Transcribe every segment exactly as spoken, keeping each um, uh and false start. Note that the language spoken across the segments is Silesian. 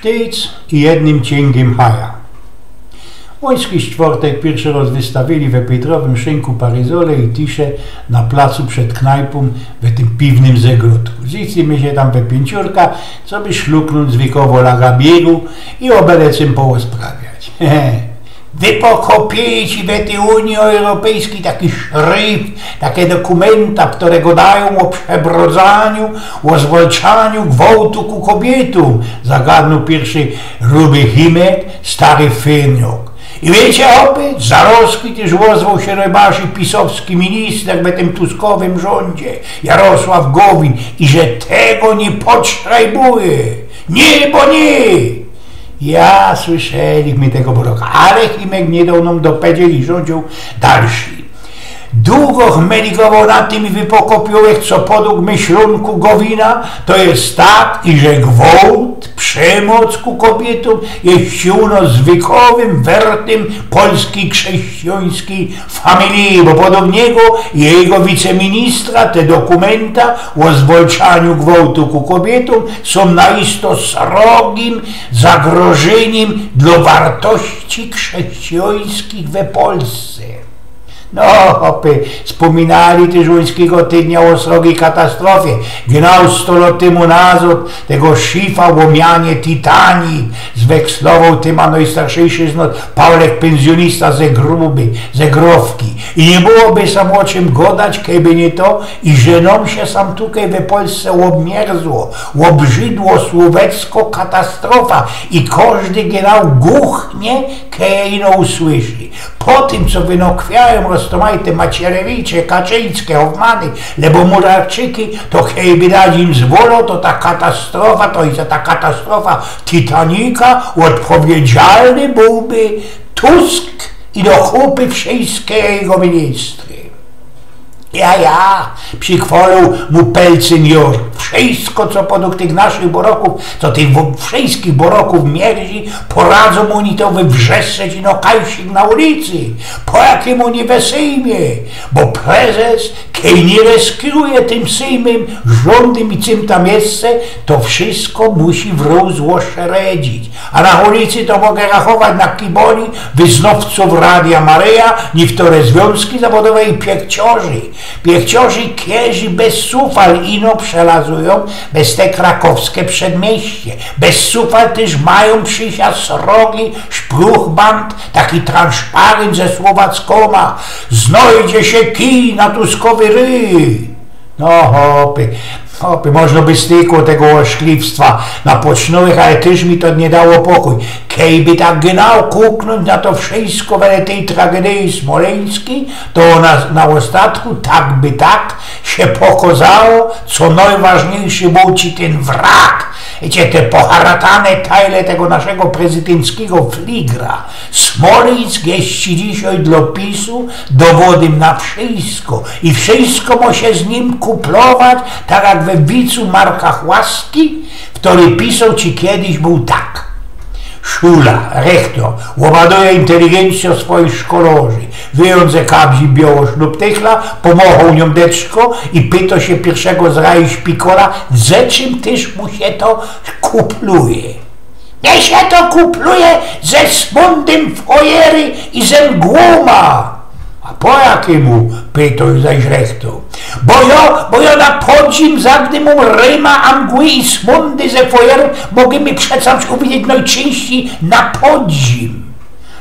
Tyc i jednym ciyngiym haja. Łoński sztwortek piyrszy roz wystawiyli we Pietrowym Szynku paryzole i tisze na placu przed knajpōm we tym piwnym zagrodku. Zjechali my sie tam we piyńciōrka, coby szluknōńć zwykowo lagabiegu i ô belecym porozprawiać. Wy pokopiycie we tyj Unii Europejskij taki szryft, take dokumenta, kere godajōm ô przebrodzaniu, ô zwalczaniu gwołtu ku kobiytōm, zagadnōł piyrszy ruby Chimek, stary fyrniok. I wiycie, chopy, zarozki tyż ôzwoł sie nojbardzij pisowski minister we tym Tuskowym rzōndzie, Jarosław Gowin, i że tego niy potrzebuje. Niy, bo niy! Ja, słyszeli my tego boroka, ale Chimek niy doł nōm dopedzieć i rzōndziōł dalszy. Dugo chmeligowoł nad tym i wypokopioł, co podug myślōnku Gowina to je tak, iże gwołt, przemoc ku kobiytōm je u nŏs zwykowym wertym polskij krześcijańskij familije, bo podug niego i jego wiceministra te dokumenta ô zwalczaniu gwołtu ku kobiytōm sōm naisto srogim zagrożyniym dlŏ wartości krześcijańskich we Polsce. No, chopy, spōminali tyż Łońskigo tydnia ô srogij katastrofie, genau sto lŏt tymu nazŏd, tego szifa łomianie Titanic zwekslowōł tyma nojstarszejszym z nŏs Paulek, pynzjōnista ze Gruby, ze Growki. I niy byłoby sam ô czym godać, kejby niy to, iże nōm sie sam tukej we Polsce ôbmierzło, ôbrzydło słowacko katastrofa i kożdy genau guchnie, kej ino usłyszy. Po tym, co wynokwiajōm roztōmajte Macierewicze, Kaczyńske, Hoffmany, lebo Murarczyki, to kejby dać im zwolŏ, to ta katastrofa, to i za ta katastrofa Titanica ôdpowiedzialny bōłby Tusk i do kupy wszyjske jego ministry. Ja, ja, przikwolył mu Pelcyn Jur. Wszyjsko, co podug tych naszych borokōw, co tych wo-, wszyjskich borokōw mierzi, poradzōm ôni to wywrzeszczeć ino kajsik na ulicy. Po jakymu niy we Sejmie? Bo prezes, kej niy riskuje tym Sejmym, rzōndym i cym tam jeszcze, to wszyjsko musi wrōz ôszeredzić. A na ulicy to mogę rachować na kiboli, wyznŏwcōw Radia Maryja, niektore zwiōnzki zawodowe i piechciorzy. Piechciorzy, kerzi bez sufal ino przelazujōm bez te krakowske przedmieście. Bez sufal tyż majōm przysiyć srogi szpruchband, taki transzparynt ze słowackōma: „Znojdzie sie kij na Tuskowy ryj”. No, chopy, chopy, możno by stykło tego ôszkliwstwa na pocznołych, ale tyż mi to niy dało pokōj. Kejby tak genau kuknōńć na to wszyjsko wedle tyj tragedyje smolyńskij, to na, na ôstatku tak by tak sie pokŏzało, co nojważniyjszy bōł ci tyn wrak, gdzie te poharatane tajle tego naszego prezydynckigo fligra. Smolyńsk je dzisiej dlŏ pisu dowodym na wszyjsko i wszyjsko mo sie z nim kuplować, tak jak we wicu Marka Chłaski, kery pisoł ci kejsik bōł tak. Szula, rechtor, ôbaduje inteligencjŏ swojich szkolarzy, wyjōn ze kabzi biołõ sznuptychla, pomochoł niōm deczko i pytoł sie piyrszego z raju szpikola, ze czym tyż mu sie to kupluje. Mie sie to kupluje ze smōndym fojery i ze mgłōma. A po jakymu? Pytoł zaś rechtor. Bo jo, bo jo na podzim, zawdy mōm ryma, a mgły i smōndy ze fojery mogymy przecã uwidzieć nojczynścij na podzim.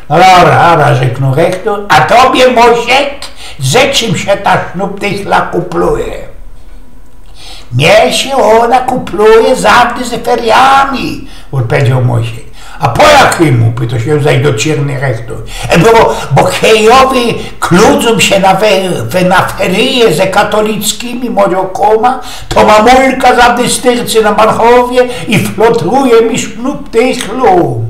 No dobra, dobra, rzeknōł rechtor, a tobie, Mosiek, ze czym sie ta sznuptychla kupluje? Mie sie ôna kupluje zawdy ze feriami, ôdpowiedzioł Mosiek. A po jakimu? Pytoł sie zaś dociyrny rechtor. E, bo, bo kej jo wykludzōm sie na fe-, fe-, na feryje ze katolickimi młodziokōma, to mamulka zawdy styrcy na Manchowie i flotruje mi sznuptychlōm.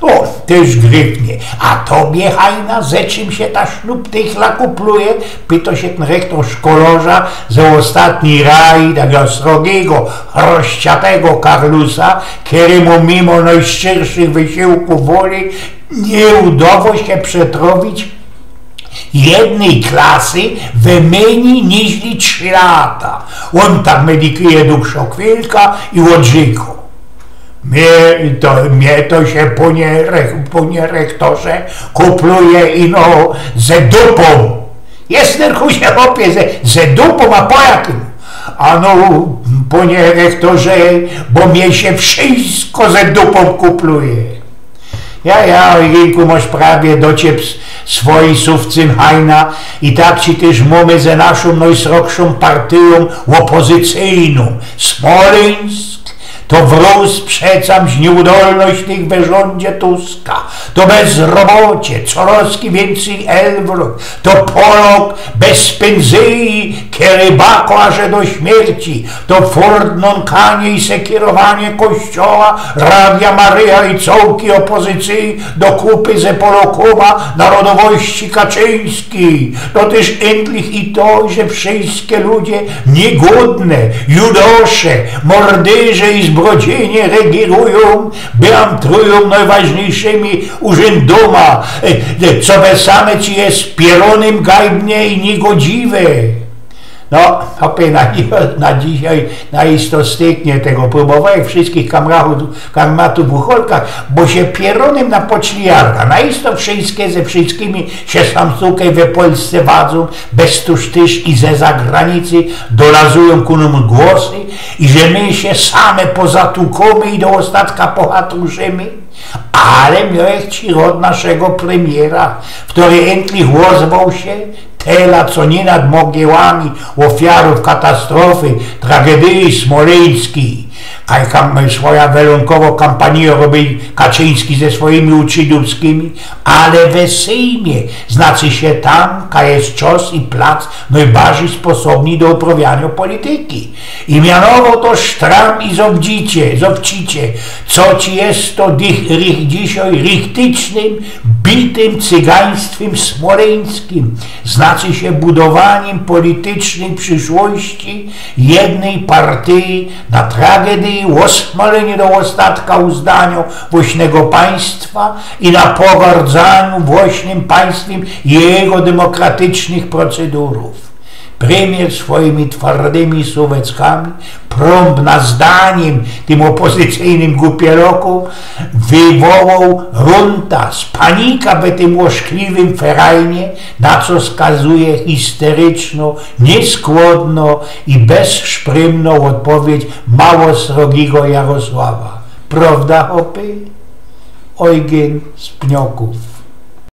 Ô, tyż gryfnie. A tobie, Hajna, ze czym sie ta sznuptychla kupluje? Pytoł sie tyn rechtor szkolŏrza ze ôstatnij raju, tego srogigo, rozciatego karlusa, kerymu mimo nojszczerszych wysiłkōw woli niy udoło sie przetrŏwić jednyj klasy we mynij niźli trzi lata. Ôn tak medykuje dugszŏ chwilka i ôdrzykŏ. Mie to, mie to sie, panie, rech- panie rechtorze, kupluje ino ze dupōm. Jest tyn, chuj, chopie, ze, ze dupōm, a po jakim? A no, panie rechtorze, bo mie sie wszysko ze dupōm kupluje. Ja, ja, Jynku, mosz prawie do ciebie swojsowcym hajna i tak ci tyż mōmy ze naszōm nojsrogszōm partyjōm ôpozycyjnōm. Smolyńsk to wrōz przecam z nieudolność tych we rzōndzie Tuska, to bezrobocie, coroz wiyncyj elwrōt, to Polok bez pynzyji, kiery bako aże do śmierci, to furt nōnkanie i sekierowanie Kościoła, Radia Maryja i cołkij ôpozycyji do kupy ze Polokōma narodowości Kaczyńskij. To tyż endlich i to, że wszyjske ludzie niygōdne, judosze, mordyrze i zbrodziynie regierujōm, beamtrujōm nojważniyjszymi urzędōma, e, e, co we same ci jest pierōnym gajdne i niegodziwe. No, chopie, na, na dzisiej na isto styknie tego. Prōbowałech wszyskich kamratōw, kamratōw w ucholkach, bo sie pierōnym na poczlijarka. Na isto wszyjske ze wszyskimi sie sam sukej we Polsce wadzōm, bez tōż tyż i ze zagranicy dolazujōm ku nōm głosy i że my sie same pozatukōmy i do ôstatka pochatruszymy. Ale miołech ci rod naszego premiera, kery endlich ôzwoł sie, tela co niy nad mogiłami ôfiarōw katastrofy, tragedyji smolyńskij. Kaj kam swoja welōnkowo kampanijŏ robi Kaczyński ze swojimi uczidłowskimi, ale we Sejmie, znaczy sie tam, kaj jest czas i plac nojbardzij sposobnij do uprawianiŏ polityki. I mianowoł to sztram i zowcicie, zowcicie, co ci jest to dich, rich, dzisiej richtycznym, bitym cygaństwym smolyńskim, znaczy sie budowaniym politycznyj przyszłości jednyj partyji na tragedyji, ôsmoleniu do ôstatka uzdaniŏ własnego państwa i na pogardzaniu własnym państwym i jego demokratycznych procedurōw. Premier swojimi twardymi słoweckami, prōm na zdanim tym ôpozycyjnym gupieloku, wywołoł runtas, panika we tym ôszkliwym ferajnie, na co wskazuje histeryczno, nieskłodno i bezszprymno ôdpowiedź małosrogigo Jarosława. Prŏwda, chopy? Ojgyn z Pniokōw.